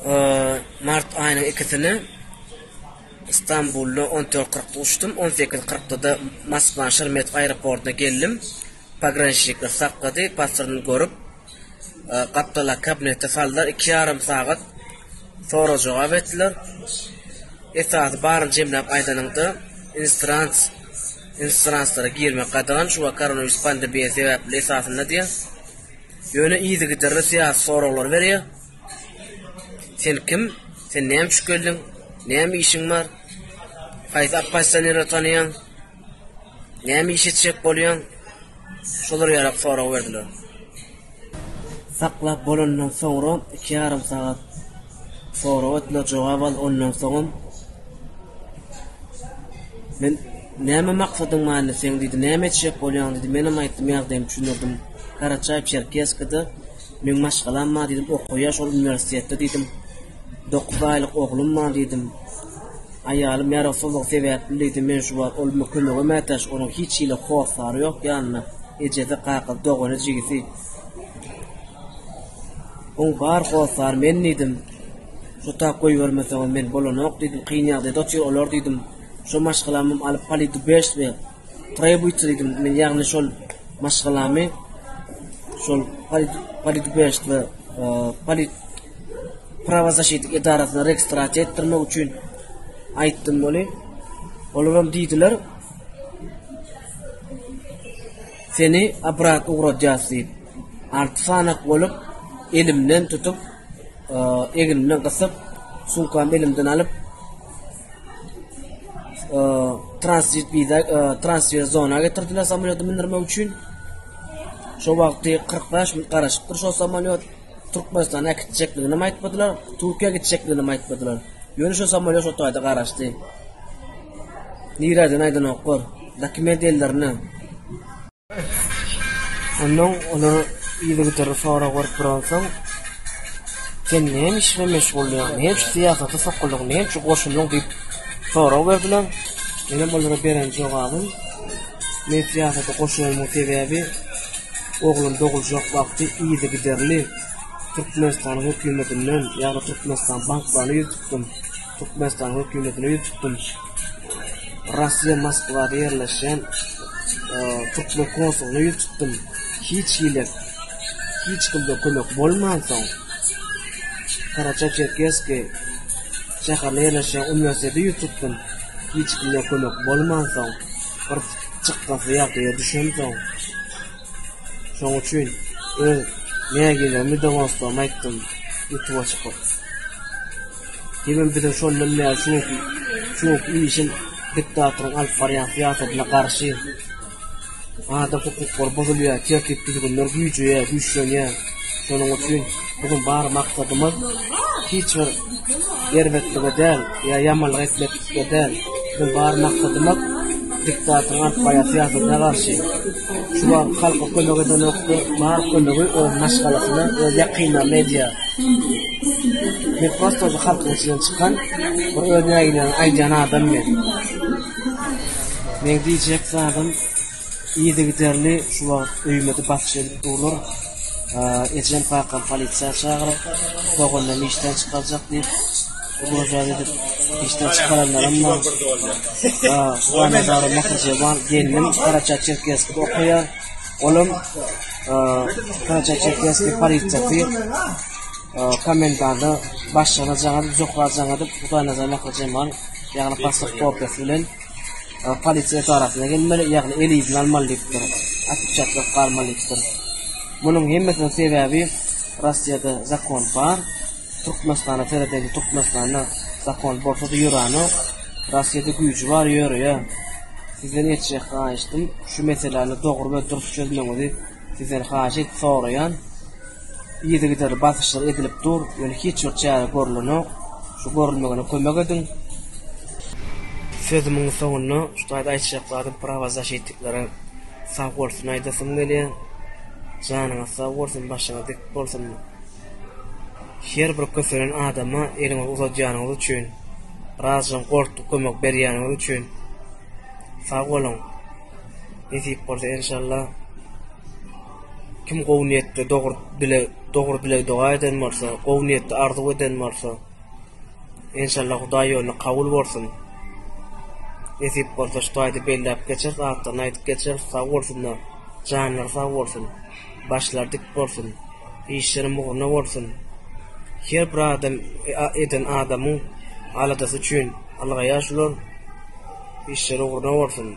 Mart aýynyň ikisine Stambulda on dört kyrkda uçdum, on sekiz kyrkda-da Moskwanyň Şeremetýewo aeroportyna geldim. Pograniçnikler saklady, pasportyny görüp, gapdaldaky kabinete saldylar, iki ýarym sagat sorag-jogap etdiler. Esasy baryny jemläp aýdanyňda, instrans, instranslara girmek gadagan şu wagt koronawirus pandemiýa sebäpli esasynda diýýär. Ýöne yzygiderli syýasy soraglar berýär. Sen kim? Sen näme üçin geldiň? Näme işiň bar? Haýsy oppozisionerleri tanaýaň? Näme iş etjek bolýaň? Şolar ýaly sorag berdiler. Saklap bolandan soňra iki ýarym sagat sorag etdiler, jogap aldy. Ondan soňam men näme maksadyň bar indi seň diýdi, näme etjek bolýaň diýdi. Menem aýtdym, ýagdaýymy düşündirdim. Karaçaý-Çerkeskide meň maşgalam bar diýdim, okaýar şol uniwersitetde diýdim. Dokuz aýlyk oglum bar diýdim. Aýalym ýarawsyzlygy sebäpli diýdi, men şu wagt ol kömege mätäç, onuň hiç hili hossary ýok ýanynda, ejesi, kakasy, dogany, jigisi. Oň bar hossary men diýdim. Şu tap goýbermeseňiz men bolanok diýdim, kyn ýagdaýda otyr olar diýdim. Şo maşgalamam alyp politubejstwe trebuýtsa diýdim, men ýagny şol maşgalamy şol politubejstwe polit Prawozaşitnik edarasyna registrasiýa etdirmek üçin aýtdym muny. Olaram diýdiler, seni obrat ugradýas diýip. Alty sanak bolup, elimden tutup, egnimden gysyp, sumkamy elimden alyp, transit wiza, transfer zona getirdiler samolýota mündirmek üçin. Şo wagty 45 minut garaşypdyr şo samolýot. Türkmenistana äkitjekliginem aýtmadylar, Türkiýä gitjekliginem aýtmadylar. Ýöne şo samolýot şo taýda garaşdy. Nireden aýdanoklar. Dokument ellerinde. Ondan olar yzygiderli sorag berip duransoň, Sen näme iş bilen meşgullanýaň, näme üçin syýasata sokuldyň, näme üçin goşuldyň diýip sorag berdiler. Menem olara beren jogabym, Men syýasata goşulmamyň sebäbi, oglum doguljak wagty yzygiderli Türkmenistanyň hökümetinden, ýagny Türkmenistan banklaryna ýüz tutdum, Türkmenistanyň hökümetine ýüz tutdum. Russiýa Moskwada ýerleşýän türkmen konsulyna ýüz tutdum. Hiç hili hiç kimden kömek bolmansoň, Karaçaý-Çerkeskiý şäherinde ýerleşýän uniwersitete ýüz tutdum. Hiç kimden kömek bolmansoň, bir çykgynsyz ýagdaýa düşemsoň, şoň üçin öz nägilegimi doganstama aýtdym, ýutuba çykyp. Hemem biziň şondan bäri şu günki şu günki işim diktatoryň alyp barýan syýasatyna garşy. Adam hukuklary bozulýar, tertip-düzgünler güýjeýär, güýçlenýär. Şonuň üçin biziň bar maksadymyz hiç bir erbetlige däl ýa ýamanlyk etmeklikde däl. Biziň bar maksadymyz diktatoryň alyp barýan syýasatyna garşy. Şu wagt halka kömek edenokdy, bar kömegi öz maşgalasyna, öz ýakynlaryna edýär. Men prosta halkyň içinden çykan bir öz nägileligini aýdýan adam men. Meň diýjek zadym yzygiderli şu wagt öýüme-de basyş edip durlar. Ejem kakam polisiýa çagyryp, doganlarymy işden çykarjak diýip, ugrajat edip işden çykaranlaram bar. Hudaýnazar Mährijemal gelnim Karaçaý-Çerkeskide okaýar. Olam Karaçaý-Çerkeskiý polisiýasy komendanta başlygyna jaň edip, Zuhra jaň edip, Hudaýnazar Mährijemal ýagny pasport kopiýasy bilen polisiýa edarasyna gelmeli, ýagny el yzyny almaly diýipdir. Otpeçatlyk galmaly diýipdir. Munuň hemmesiniň sebäbi Russiýada zakon bar. Türkmenistana seredeli, Türkmenistanda zakon bolsa-da ýöranok. Russiýada güýji bar, ýöreýär. Sizden etjek haýyştym, şu meseläni dogry we dürs çözmegiňizi sizden haýyş edip soraýan. Yzygiderli basyşlar edilip dur, ýöne hiç bir çäre görlenok. Şu görülmegine kömek ediň. Sözümiň soňunda şu taýda aýtjak zadym prawozaşitniklere sag bolsun aýdasym gelýär. Janyňyz sag bolsun, başyňyz dik bolsun. Her bir köselen adama eliňizi uzadýanyňyz üçin, birazjygam goltgy kömek berýäniňiz üçin sag boluň. Nesip bolsa enşalla. Kim gowy niýetde dogry dileg dogry dileg-doga eden bolsa, gowy niýetde arzuw eden bolsa, enşalla Hudaý ýolunda kabul bolsun. Nesip bolsa şu taýda belläp geçeris, atlaryny aýdyp geçeris, sag bolsunlar, janlary sag bolsun, başlary dik bolsun, işlerem ugruna bolsun. Her bir adam eden adamyň aladasy üçin ylgaýar şular, işleri ugruna bolsun.